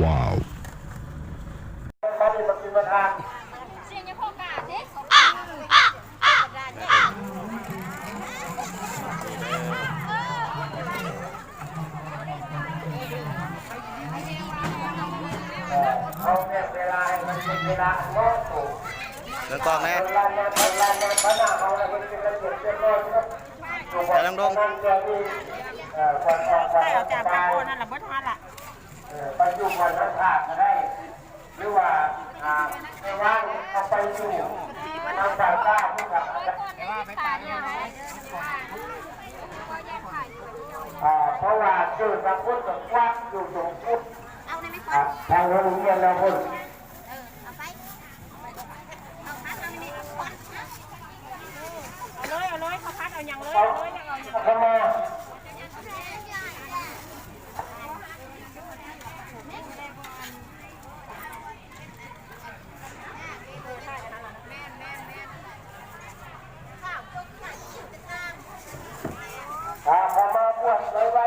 ວ້າວ. ເບິ່ງກ້ອງແດ່ ໄປລອງດົງ. ໃສ່ເອົາຈາກປາກກ້ອນຫັ້ນລະ ເບິດຫັ້ນລະ. ເອີ ໄປຢູ່ບ່ອນທາງຂ້າງກໍໄດ້ ຫຼືວ່າ ອ່າ ໄປວາງເອົາໄປຢູ່ທາງດ້ານຊ້າຍກໍໄດ້. ອ່າ ເພາະວ່າເກີດບາງຄົນກໍຄວັກຢູ່ຕົງພຸ້ນ ອ່າ ທາງໂຮງຮຽນລາວພຸ້ນ. ເອົາເລີຍ ເອົາເລີຍ ເຂົ້າຜັດເອົາຫຍັງເລີຍ ເອົາເລີຍ ຢາກເອົາຫຍັງ ເຂົ້າມາ. ຖ້າເຂົ້າມາບວດໄວ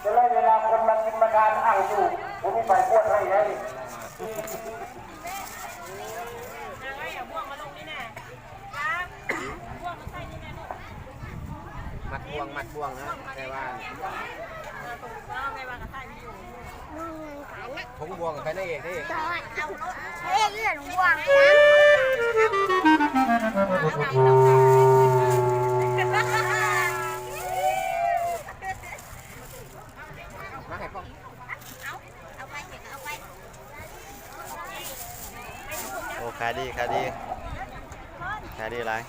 ໆ ຈະໄດ້ເວລາຄົນມາກິນມາທານອ້າງຢູ່ ບໍ່ມີໃຜບວດໃຫ້ໄດ້. ມັດບ່ວງ ມັດບ່ວງນະ ແຕ່ວ່າ ຜົງບ່ວງໃຜນາງເອກເດ້ ເອີ ເລື່ອນບ່ວງນະ ມາໃຫ້ພໍ່. ໂອ້ ຂາຍດີ ຂາຍດີ ຂາຍດີຫຼາຍ.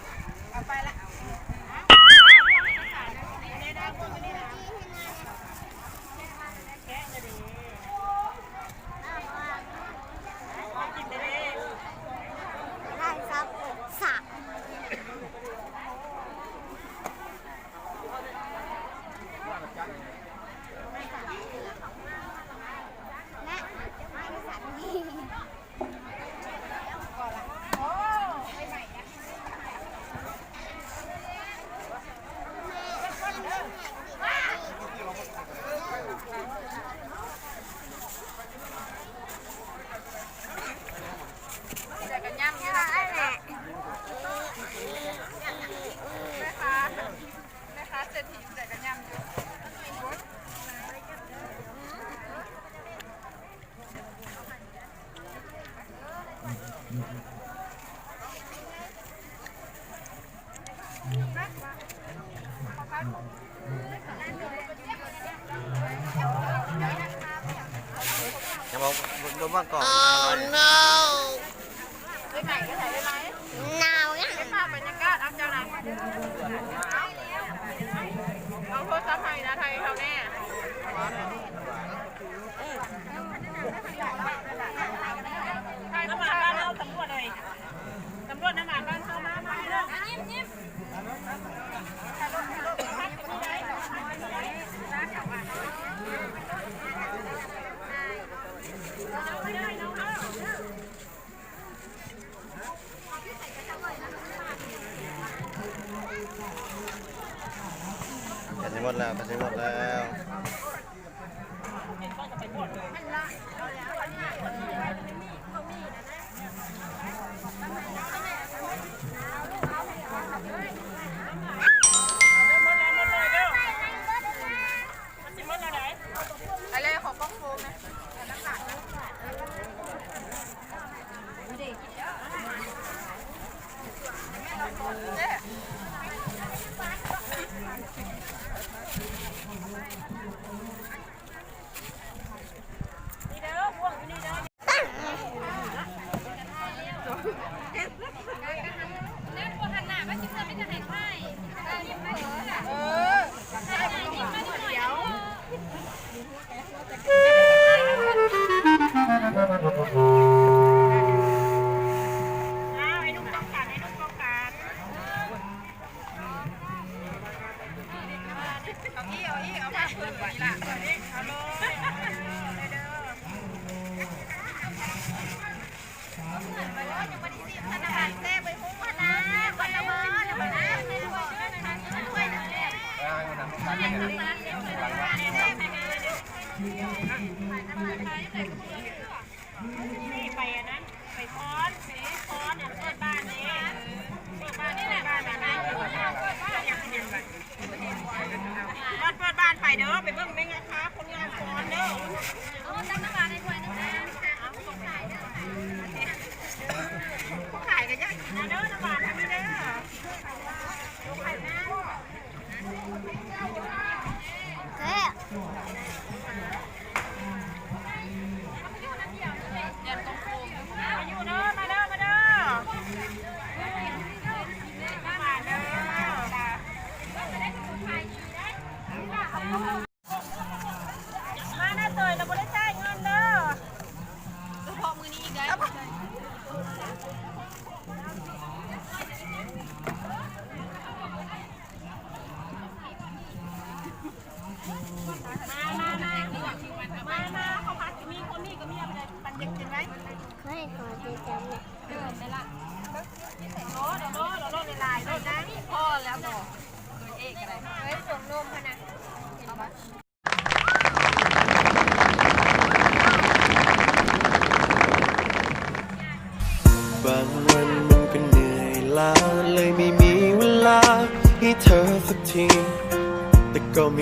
ລົງມາກ່ອນ. ໜາວຫຍັງ? ເກັບພາບບັນຍາກາດ ເອົາເຈົ້ານະ ເອົາ ເອົາໂທລະສັບໃຫ້ນາໄທເຂົາແດ່. ເອີ ໄທ ນ້ຳໝາກບ້ານເຮົາ ສຳຫຼວດເລີຍ ສຳຫຼວດນ້ຳໝາກບ້ານເຮົາ ມາ ມາເດີ. ໃກ້ຊິໝົດແລ້ວ ໃກ້ຊິໝົດແລ້ວ. ໄປອັນນັ້ນ ໄປຟ້ອນ ໄປຟ້ອນ ອັນເປີດບ້ານເດ້ ເປີດບ້ານ ເປີດບ້ານ ເປີດບ້ານ ເປີດ ເປີດບ້ານໄປເດີ ໄປເບິ່ງແມ່ຄ້າຄົນງາມກ່ອນເດີ. ເອົານ້ຳຫວານໃຫ້ຖ້ວຍໜຶ່ງນະ ຂາຍກໍຢາກກິນນະເດີ ນ້ຳຫວານອັນນີ້ເດີ. ແຊບ ມາເດີ ມາເດີ ມາເດີ ມາເດີ. ມາໜ້າເຕີຍລະບໍ່ໄດ້ຈ່າຍເງິນເດີ ສະເພາະມື້ນີ້ໄດ້. ມາ ມາ ມາ ມາ ເຂົ້າຜັດກໍມີ ຄົນນີ້ກໍມີ ເອົາໄປ ປັນເດັກກິນໄວ້. ເຮີ້ຍ ຂໍເຈຈຳແຫຼະ ເອີ ນັ້ນລະ ໂລດ ໂລດ ໂລດ ໂລດຫຼາຍໆ ໂລດນະ ພໍແລ້ວບໍ່? ເອີ ເອກະໄດ້ ເຮີ້ຍ ສົມນົມຫັ້ນນະ ເອົາບໍ່? ບາງວັນມັນກໍເມື່ອຍລ້າ ເລີຍໄມ່ມີເວລາໃຫ້ເທີສັກທີ ແຕ່ກໍ